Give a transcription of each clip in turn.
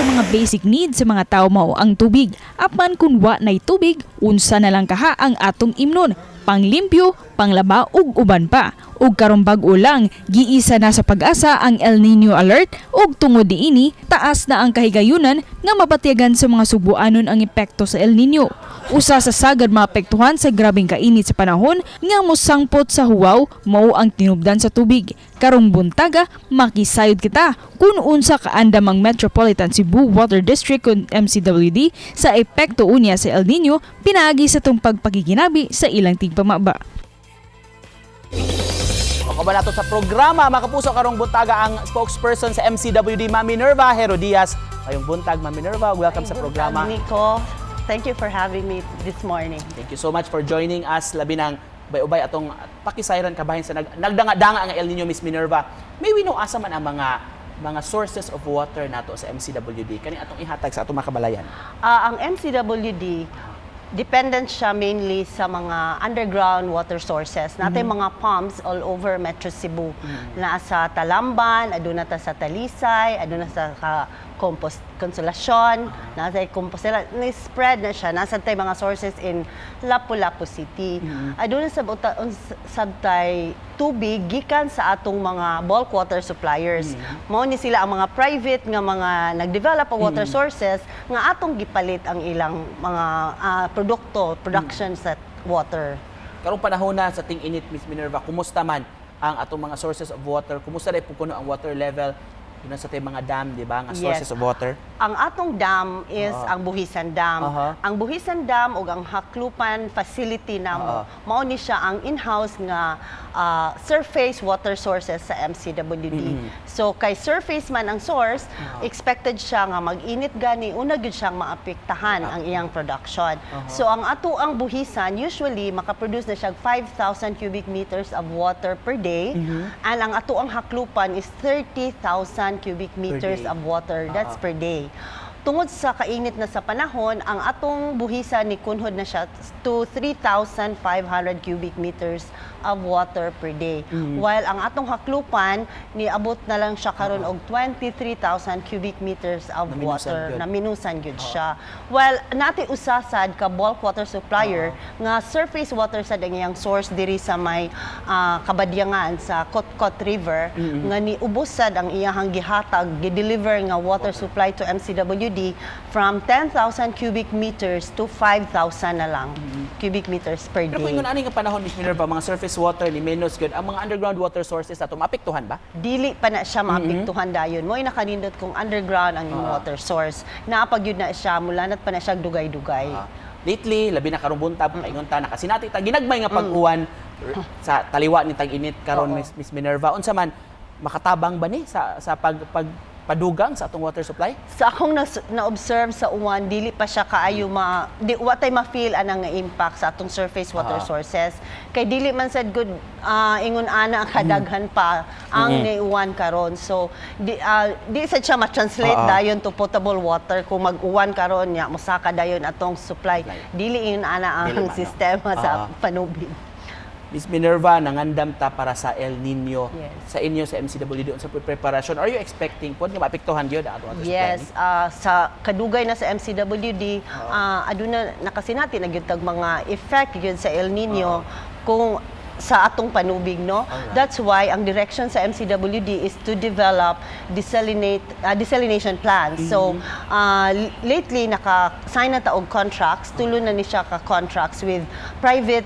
Sa mga basic needs sa mga tao mao ang tubig. Apan kung wa nay tubig, unsa na lang kaha ang atong imnon? Panglimpyo, panglaba ug uban pa. Ug karon bag-o lang, giisa na sa PAGASA ang El Nino alert ug tungod niini, taas na ang kahigayunan nga mabatyagan sa mga Sugbuanon ang epekto sa El Nino. Usa sa sagad maapektuhan sa grabeng kainit sa panahon nga mosangpot sa huwaw mao ang tinubdan sa tubig. Karong buntaga, makisayod kita kung unsa kaandam ang Metropolitan Cebu Water District kon MCWD sa epekto unya sa El Nino pinaagi sa atong pagpakiginabi sa ilang tigpamaba. Kauban nato sa programa, mga kapuso, karong buntaga ang spokesperson sa MCWD, Ma'am Minerva Herodias. Maayong buntag, Ma'am Minerva. Welcome sa programa. Nico, thank you for having me this morning. Thank you so much for joining us. Labi nang ubay-ubay atong pakisayran kabahin sa nagdanga-danga ang El Nino, Miss Minerva. May we know asa man ang mga sources of water nato sa MCWD kani atong ihatag sa atong mga kabalayan? Ang MCWD, dependent siya mainly sa mga underground water sources. Naa tay mga pumps all over Metro Cebu. Naa sa Talamban, aduna ta sa Talisay, aduna sa Compost Consolacion, naa sa Compostela, ni-spread na siya. Naa sad tay mga sources in Lapu-Lapu City. Aduna sa sabtay tubig gikan sa atong mga bulk water suppliers. Mao ni sila ang mga private nga mga nag-develop og water sources nga atong gipalit ang ilang mga produkto, production sa water. Karong panahon na sa ting-init, Miss Minerva, kumusta man ang atong mga sources of water? Kumusta rin po kuno ang water level doon sa atong mga dam, di ba? Nga sources of water. Ang atong dam is ang Buhisan Dam. Ang Buhisan Dam ug ang Jaclupan facility namo, mao ni siya ang in-house nga surface water sources sa MCWD. So kay surface man ang source, expected siya nga mag-init gani, una gyud siyang maapektahan ang iyang production. So ang ato ang Buhisan usually makaproduce na siya 5,000 cubic meters of water per day and ang ato ang Jaclupan is 30,000 cubic meters day. of water. That's per day. Tungod sa kainit na sa panahon, ang atong Buhisan ni kunhod na siya to 3,500 cubic meters of water per day. While ang atong Jaclupan niabot na lang siya karon og 23,000 cubic meters of Naminusan water. gyud. Naminusan gyud siya. Well, naa tay usa sad ka bulk water supplier nga surface water sad ang iyang source diri sa may Kabadyangan sa Kotkot River nga niubos sad ang iyahang gihatag, gi-deliver nga water supply to MCWD from 10,000 cubic meters to 5,000 na lang cubic meters per Pero kung day. ingon ani nga panahon, Miss Minerva, mga surface water ni menos gyud, ang mga underground water sources ato maapektuhan ba? Dili pa na siya maapektuhan dayon. Mo'y nakanindot kung underground ang imong water source. Naa pa gyud na siya, mulanat pa na siya dugay-dugay. Lately, labi na karong buntag, paingon ta nakasinati ta ginagmay nga pag-uwan sa taliwa ni tag-init karon. Miss Minerva, unsa man makatabang ba ni sa pag pag padugang sa atong water supply? Sa akong na-observe sa uwan, dili pa siya kaayo ma di wa tay ma-feel anang nga impact sa atong surface water sources. Kay dili man sad good ingon ana ang kadaghan pa ang niuwan karon. So di sad siya ma-translate dayon to potable water kung mag-uwan karon nya mosaka dayon atong supply. Supply. Dili ingon ana Dili ang man, no? sistema sa panubig. Miss Minerva, nangandam ta para sa El Nino. Yes. Sa inyo sa MCWD, unsa po preparation? Are you expecting pod nga maapektuhan gyud ang atong water supply? Yes, sa kadugay na sa MCWD, aduna nakasinati na gyud tag mga effect gyud sa El Nino kung sa atong panubig, no? That's why ang direction sa MCWD is to develop desalination plans. So lately naka-sign na ta og contracts, tulo na ni siya ka contracts with private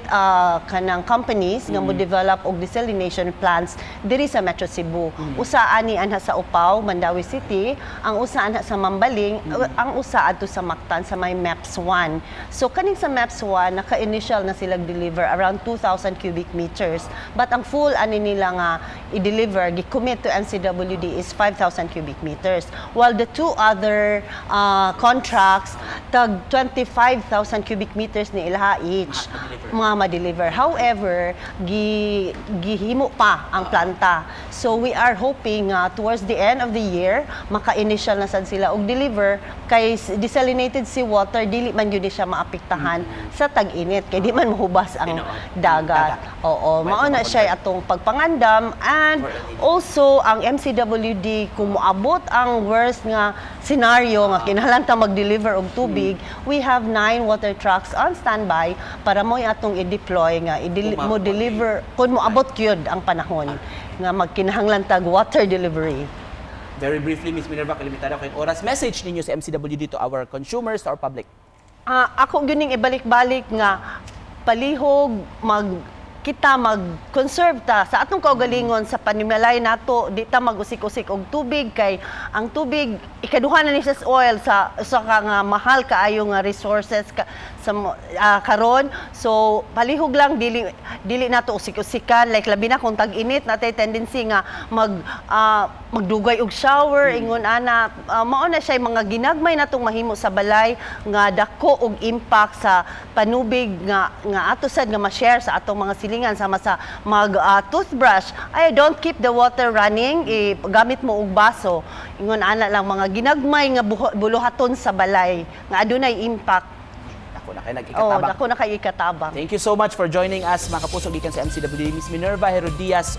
kanang companies nga mo develop og desalination plants diri sa Metro Cebu. Usa ani anha sa Upao, Mandaue City, ang usa anha sa Mambaling, ang usa adto sa Mactan sa may MEPS 1. So kaning sa MEPS 1 naka-initial na sila deliver around 2,000 cubic meters. But ang full ani nila nga i-deliver, gi-commit to MCWD is 5,000 cubic meters. While the two other contracts tag 25,000 cubic meters ni ilaha each Ma-deliver. Mga ma-deliver. However, gihimo pa ang planta. So we are hoping towards the end of the year maka-initial na sad sila og deliver kay desalinated seawater dili man gyud ni siya maapektahan sa tag-init kay di man mahubas ang Tinuod. dagat. Oo, May mao na siya atong pagpangandam and For El Nino. also ang MCWD, kung moabot ang worst nga scenario nga kinahanglan ta mag-deliver og tubig, we have nine water trucks on standby para mo atong i-deploy nga Kung mo deliver kung moabot gyud ang panahon nga magkinahanglan tag water delivery. Very briefly, Miss Minerva, kalimitado kayong oras. Message ninyo sa MCWD to our consumers, to our public. Ako gyud ning ibalik-balik nga palihog kita mag-conserve ta sa atong kaugalingon sa panimalay nato. Di ta mag-usik-usik og tubig kay ang tubig ikaduha na ni siya sa oil, sa usa ka nga mahal kaayo nga resources ka, sa karon. So palihog lang, dili dili nato usik-usikan, like labi na kung tag-init, natay tendency nga magdugay og shower, ingon ana. Mao na siya mga ginagmay natong mahimo sa balay nga dako og impact sa panubig nga nga ato sad nga ma-share sa atong mga silingan, sama sa mag toothbrush ay, don't keep the water running, gamit mo og baso, ingon ana lang, mga ginagmay nga buluhaton sa balay nga adunay impact. Ako na kayo Oh, nag-ikatabang. dako na kay ikatabang. Thank you so much for joining us, mga kapuso, gikan sa MCWD, Miss Minerva Herodias.